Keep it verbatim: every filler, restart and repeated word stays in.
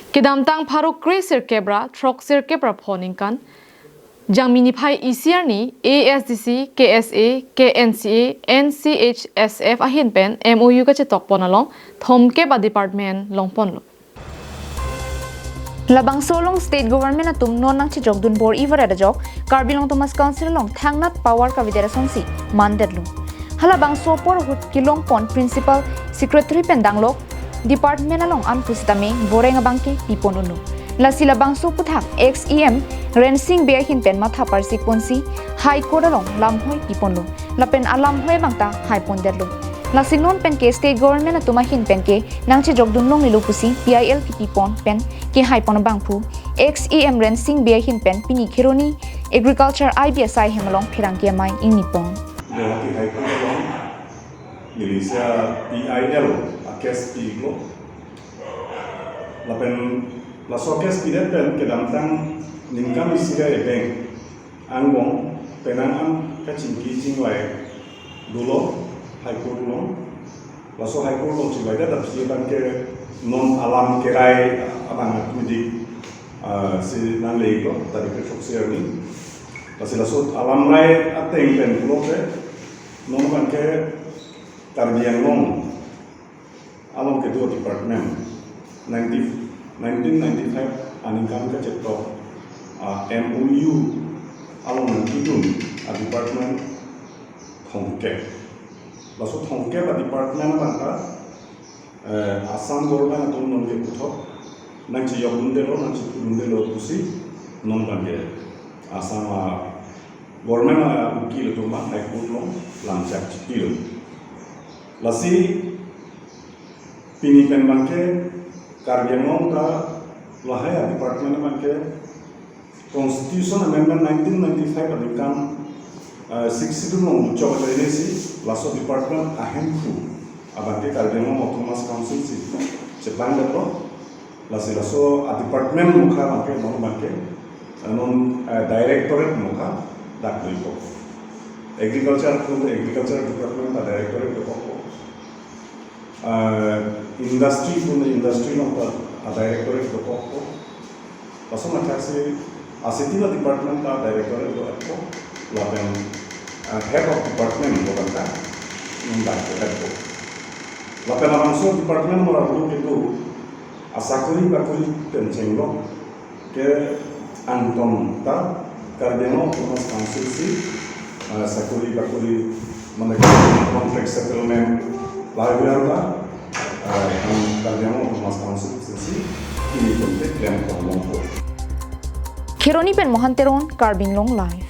Kedamtang pharo kre sirkep ra throk sirkep ra pho ningkan Jangmi niphai isi arni A S D C, K S A, K N C A, N C H S F ahin pen M O U kachetok pon along thomkep a department longponlo. Labangso along state government atum non nangchejokdun bor-i varet ajok Karbi Anglong Autonomous Council along thangnat power kavedet asonsi mandetlo. Halabangso apor ahut kelongpon principal secretary pen danglok department along an pusitame boreng abangke pipon unlo. Lasi labangso aphuthak ex E M Rensing Bey ahin pen matha parsik ponsi High Court along lamhoi piponlo. Lapen alamhoi abangta haipondetlo. Lasi non penke state government atum ahin penke nangchejokdun longlelo pusi P I L kipipon pen kehaipon abangphu ex E M Rensing Bey ahin pen pini Kheroni Agriculture I B asai hem along pherangke amei ingnipon. Guwahati High Court along neli isi a P I L a case pi-iklo. Lapen laso case pidet pen kedamtang ningkan isi ra ebeng angbong penang an kachingki chingvai dolo High Court along. Laso High Court along chingvaidet aphi abangke non alam kerai abang atmedik, ah, si nangle-iklo tarik throk sirni. Lasi laso alam rai ateng pen pulote non abangke Karbi Anglong along kedo department ninety, nineteen ninety-five aningkan kachetok, ah, M O U along nangkedun a department thomkep. Laso thomkep a department abangta, eh, Assam government atum nonke puthot nangchejokdundelo, nangchepudundelo pusi non abangke Assam a government a ukil atum abang High Court along lamchak chipilo. Lasi pini pen abangke Karbi Anglong ta lahai a department abangke Constitution Amendment nineteen ninety-five aningkan, eh, Sixth Schedule along muchot ajoine si laso department ahemphu abangke Karbi Anglong Autonomous Council si cheplangdetlo. Lasi laso a department mukha abangke non abangke, eh, non, eh, directorate mukha dak doikok. Agriculture pu agriculture department ta directorate dokokpo. Ah, industry pu industry along ta a directorate dokokpo. Laso mathaksi a city la department ta directorate dokokpo. Lapen, ah, head of department pu abangta, hmm, directorate dokokpo. Lapen labangso department mora bulu kedo asakori bakori pen chenglok ke angton ta Karbi Anglong Autonomous Council si, eh, sakori bakori mane contract settlement lahai ta, eh, Karbi Anglong Autonomous Council si ini penting yang pemompo. Kheroni pen Mohan Teron, Karbi Anglong Live.